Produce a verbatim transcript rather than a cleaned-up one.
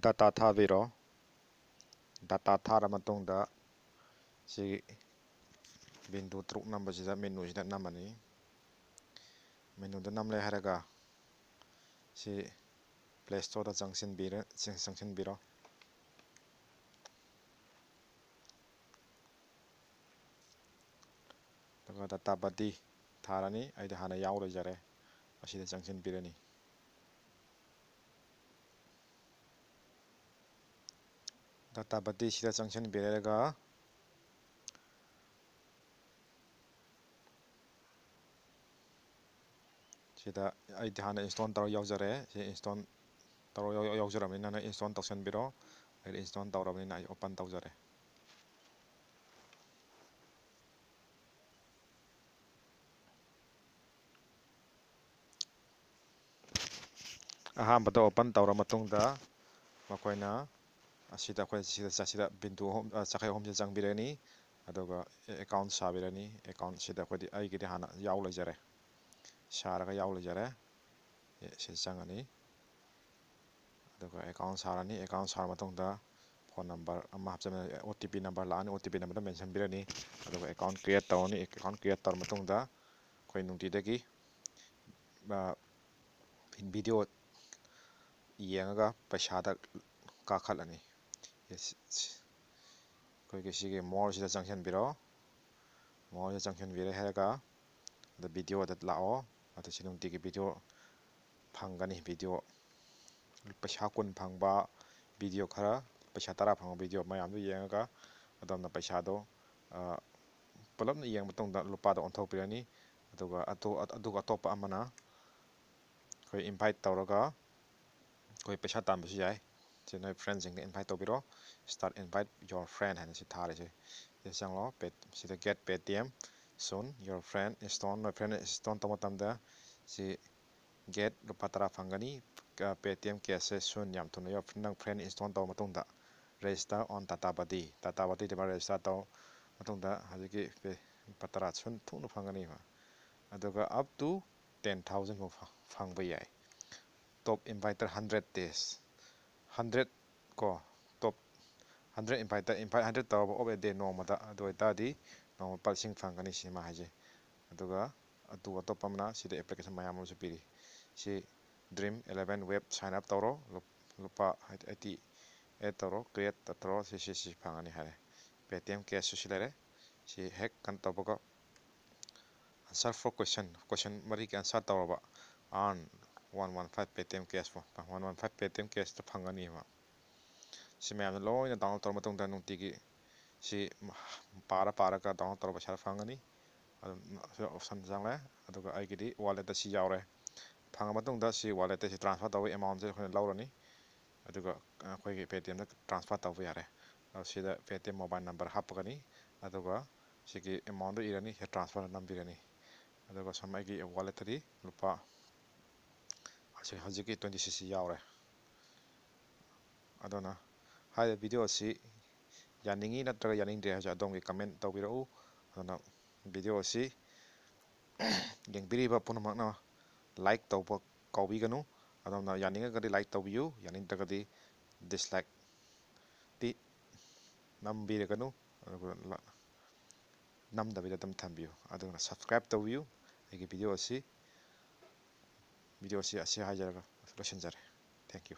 Data ꯊꯥꯕꯤꯔꯣ꯫ Data ꯊꯥꯔ ꯃꯇꯨꯡꯗ ꯁꯤ ꯕꯤꯟꯗꯨ ꯇꯔꯨꯛ ꯅꯝꯕꯁꯤꯗ, ꯃꯦꯅꯨꯁꯤꯗ ꯅꯝꯃꯅꯤ꯫ ꯃꯦꯅꯨꯗ ꯅꯝꯂꯦ ꯍꯥꯏꯔꯒ ꯁꯤ Play Storeꯗ ꯆꯪꯁꯤꯟꯕꯤꯔ-, ꯆꯪ-, ꯆꯪꯁꯤꯟꯕꯤꯔꯣ꯫ ꯑꯗꯨꯒ Databuddy ꯊꯥꯔꯅꯤ꯫ ꯑꯩꯗꯤ ꯍꯥꯟꯅ ꯌꯥꯎ ꯂꯩꯖꯔꯦ꯫ ꯑꯁꯤꯗ ꯆꯪꯁꯤꯟꯕꯤꯔꯅꯤ꯫ Databuddy ꯁꯤꯗ ꯆꯪꯁꯤꯟꯕꯤꯔꯒ ꯁꯤꯗ ꯑꯩꯗꯤ ꯍꯥꯟꯅ install ꯇꯧꯔ ꯌꯥꯎꯖꯔꯦ꯫ ꯁꯤ install ꯇꯧꯔ ꯌꯥꯎ-, ꯌꯥꯎꯖꯔꯕꯅꯤꯅ ꯅꯪ install ꯇꯧꯁꯟꯕꯤꯔꯣ꯫ ꯑꯩꯗꯤ install ꯇꯧꯔꯕꯅꯤꯅ ꯑꯩ open ꯇꯧꯖꯔꯦ꯫ ꯑꯍꯥꯟꯕꯗ open ꯇꯧꯔ ꯃꯇꯨꯡꯗ ꯃꯈꯣꯏꯅ ꯑꯁꯤꯗ ꯑꯩꯈꯣꯏ ꯁꯤꯗ ꯆ-, ꯁꯤꯗ ꯕꯤꯟꯗꯨ ꯑꯍꯨꯝ, ꯑ, ꯆꯈꯥꯏ ꯑꯍꯨꯝꯁꯦ ꯆꯪꯕꯤꯔꯅꯤ꯫ ꯑꯗꯨꯒ ꯑꯦ-, account ꯁꯥꯕꯤꯔꯅꯤ꯫ Account ꯁꯤꯗ ꯑꯩꯈꯣꯏꯗꯤ, ꯑꯩꯒꯤꯗꯤ ꯍꯥꯟꯅ ꯌꯥꯎ ꯂꯩꯖꯔꯦ, ꯁꯥꯔꯒ ꯌꯥꯎ ꯂꯩꯖꯔꯦ꯫ ꯑꯦ, ꯁꯤ ꯆꯪꯉꯅꯤ꯫ ꯑꯗꯨꯒ account ꯁꯥꯔꯅꯤ꯫ Account ꯁꯥꯔ ꯃꯇꯨꯡꯗ phone number ꯑꯃ ꯍꯥꯞꯆꯤꯟꯕ, OTP number ꯂꯥꯛꯑꯅꯤ꯫ OTP numberꯗꯣ mention ꯄꯤꯔꯅꯤ꯫ ꯑꯗꯨꯒ account create ꯇꯧꯔꯅꯤ꯫ Account create ꯇꯧꯔ ꯃꯇꯨꯡꯗ ꯑꯩꯈꯣꯏ ꯅꯨꯡꯇꯤꯗꯒꯤ, ꯑ, video ꯌꯦꯡꯉꯒ ꯄꯩꯁꯥꯗ ꯀꯥꯈꯠꯂꯅꯤ꯫ Yes, ꯑꯩꯈꯣꯏꯒꯤ ꯁꯤꯒꯤ moreꯁꯤꯗ ꯆꯪꯁꯤꯟꯕꯤꯔꯣ꯫ Moreꯁꯤꯗ ꯆꯪꯁꯤꯟꯕꯤꯔꯦ ꯍꯥꯏꯔꯒ ꯑꯗ videoꯗ ꯂꯥꯛꯑꯣ꯫ ꯑꯗ ꯁꯤ ꯅꯨꯡꯇꯤꯒꯤ video ꯐꯪꯒꯅꯤ꯫ Video ꯄꯩꯁꯥ ꯀꯨꯟ ꯐꯪꯕ video ꯈꯔ, ꯄꯩꯁꯥ ꯇꯔꯥ ꯐꯪꯕ video ꯃꯌꯥꯝꯗꯨ ꯌꯦꯡꯉꯒ ꯑꯗꯣꯝꯅ ꯄꯩꯁꯥꯗꯣ, ꯑ, ꯄꯨꯂꯞꯅ ꯌꯦꯡꯕ ꯃꯇꯨꯡꯗ ꯂꯨꯄꯥꯗ ꯑꯣꯟꯊꯣꯛꯄꯤꯔꯅꯤ꯫ ꯑꯗꯨꯒ ꯑꯇꯣ-, ꯑꯗꯨꯒ ꯑꯇꯣꯞꯄ ꯑꯃꯅ ꯑꯩꯈꯣꯏ invite ꯇꯧꯔꯒ ꯑꯩꯈꯣꯏ ꯄꯩꯁꯥ ꯇꯥꯟꯕꯁꯨ ꯌꯥꯏ꯫ ꯁꯤ ꯅꯣꯏ friendꯁꯤꯡꯗ invite ꯇꯧꯕꯤꯔꯣ꯫ Start invite your friend ꯍꯥꯏꯅ ꯁꯤ ꯊꯥꯔꯤꯁꯦ꯫ ꯁꯤꯗ ꯆꯪꯂꯣ꯫ Pay-, ꯁꯤꯗ get Paytm soon, your friend install, ꯅꯣꯏ friend install ꯇꯧꯕ ꯃꯇꯝꯗ ꯁꯤ get ꯂꯨꯄꯥ ꯇꯔꯥ ꯐꯪꯒꯅꯤ꯫ ꯑ, Paytm cash ꯁꯦ soon, ꯌꯥꯝ ꯊꯨꯅ, your, ꯅꯪ friend install ꯇꯧꯔ ꯃꯇꯨꯡꯗ register on Databuddy, Databuddy the register ꯇꯧꯔ ꯃꯇꯨꯡꯗ ꯍꯧꯖꯤꯛꯀꯤ pay ꯂꯨꯄꯥ ꯇꯔꯥ soon ꯊꯨꯅ ꯐꯪꯒꯅꯤꯕ꯫ ꯑꯗꯨꯒ up to ten thousand ꯐꯥꯎ ꯐ-, ꯐꯪꯕ ꯌꯥꯏ꯫ Top inviter hundred days, hundred ꯀꯣ, ꯇꯣꯞ ꯍꯟꯗ꯭ꯔꯦꯠ ꯏꯟꯚꯥꯏꯠꯇ, ꯏꯟꯚꯥꯏꯠ ꯍꯟꯗ꯭ꯔꯦꯠ ꯇꯧꯔꯕ ꯑꯣꯐ ꯑꯦ ꯗꯦ, ꯅꯣꯡꯃꯗ, ꯑꯗꯨ ꯑꯣꯏꯇꯥꯔꯗꯤ ꯅꯣꯡꯃ ꯂꯨꯄꯥ ꯂꯤꯁꯤꯡ ꯐꯪꯒꯅꯤ ꯁꯤꯅꯤ ꯃꯥ ꯍꯥꯏꯁꯦ꯫ ꯑꯗꯨꯒ ꯑꯗꯨ ꯑꯇꯣꯞꯄ ꯑꯃꯅ ꯁꯤꯗ ꯑꯦꯄ꯭ꯂꯤꯀꯦꯁꯟ ꯃꯌꯥꯝ ꯑꯃꯁꯨ ꯄꯤꯔꯤ꯫ ꯁꯤ dream eleven web sign up ꯇꯧꯔꯣ, ꯂꯨꯞ-, ꯂꯨꯄꯥ ꯑꯩꯠꯇꯤ ꯑꯦꯗ ꯇꯧꯔꯣ, ꯀ꯭ꯔꯤꯌꯦꯠ ꯇꯧꯔꯣ, ꯁꯤ, ꯁꯤ, ꯁꯤ ꯐꯪꯒꯅꯤ ꯍꯥꯏꯔꯦ꯫ ꯄꯦ ꯇꯤ ꯑꯦꯝ ꯀꯦꯁꯁꯨ ꯁꯤ ꯂꯩꯔꯦ꯫ ꯁꯤ ꯍꯦꯛ ꯀꯩꯅꯣ ꯇꯧꯕꯒ, answer for question, question ꯃꯔꯤꯒꯤ answer ꯇꯧꯔꯕ, earn one one five Paytm cash, one one five Paytm cashꯇ ꯐꯪꯒꯅꯤꯕ꯫ ꯁꯤ ꯃꯌꯥꯝꯁꯦ ꯂꯣꯏꯅ download ꯇꯧꯔ ꯃꯇꯨꯡꯗ ꯅꯨꯡꯇꯤꯒꯤ ꯁꯤ ꯄꯥꯔ ꯄꯥꯔꯒ download ꯇꯧꯔ ꯄꯩꯁꯥ ꯐꯪꯒꯅꯤ꯫ ꯑꯗꯨꯝ ꯁꯤꯗ option ꯆꯪꯂꯦ꯫ ꯑꯗꯨꯒ ꯑꯩꯒꯤꯗꯤ walletꯇ ꯁꯤ ꯌꯥꯎꯔꯦ꯫ ꯐꯪꯉ ꯃꯇꯨꯡꯗ ꯁꯤ walletꯇ ꯁꯤ transfer ꯇꯧꯕꯒꯤ amountꯁꯦ ꯑꯩꯈꯣꯏꯅ ꯂꯧꯔꯅꯤ꯫ ꯑꯗꯨꯒ ꯑꯩꯈꯣꯏꯒꯤ Paytmꯗ transfer ꯇꯧꯕ ꯌꯥꯔꯦ꯫ ꯑꯗꯣ ꯁꯤꯗ Paytm mobile number ꯍꯥꯞꯄꯒꯅꯤ꯫ ꯑꯗꯨꯒ ꯁꯤꯒꯤ amountꯗꯣ ꯏꯔꯅꯤ, ꯁꯤ transfer ꯅꯝꯕꯤꯔꯅꯤ꯫ ꯑꯗꯨꯒ ꯁꯨꯝ ꯑꯩꯒꯤ walletꯇꯗꯤ ꯂꯨꯄꯥ ꯁꯤ ꯍꯧꯖꯤꯛꯀꯤ twenty six ꯁꯤ ꯌꯥꯎꯔꯦ꯫ ꯑꯗꯨꯅ ꯍꯥꯏꯔꯤꯕ video ꯑꯁꯤ ꯌꯥꯅꯤꯡꯉꯤ ꯅꯠꯇ꯭ꯔꯒ ꯌꯥꯅꯤꯡꯗ꯭ꯔꯦ ꯍꯥꯏꯕꯁꯦ ꯑꯗꯣꯝꯒꯤ comment ꯇꯧꯕꯤꯔꯛꯎ꯫ ꯑꯗꯨꯅ video ꯑꯁꯤ ꯌꯦꯡꯕꯤꯔꯤꯕ ꯄꯨꯝꯅꯃꯛꯅ like ꯇꯧꯕ ꯀꯥꯎꯕꯤꯒꯅꯨ꯫ ꯑꯗꯣꯝꯅ ꯌꯥꯅꯤꯡꯉꯒꯗꯤ like ꯇꯧꯕꯤꯌꯨ, ꯌꯥꯅꯤꯡꯗ꯭ꯔꯒꯗꯤ dislikeꯇꯤ ꯅꯝꯕꯤꯔꯒꯅꯨ, ꯑꯗꯨꯒ ꯂ-, ꯅꯝꯗꯕꯤꯗ ꯑꯗꯨꯝ ꯊꯝꯕꯤꯌꯨ꯫ ꯑꯗꯨꯒ subscribe ꯇꯧꯕꯤꯌꯨ ꯑꯩꯒꯤ video ꯑꯁꯤ꯫ Video ꯑꯁꯤ ꯑꯁꯤ ꯍꯥꯏꯖꯔꯒ ꯂꯣꯏꯁꯤꯟꯖꯔꯦ꯫ Thank you꯫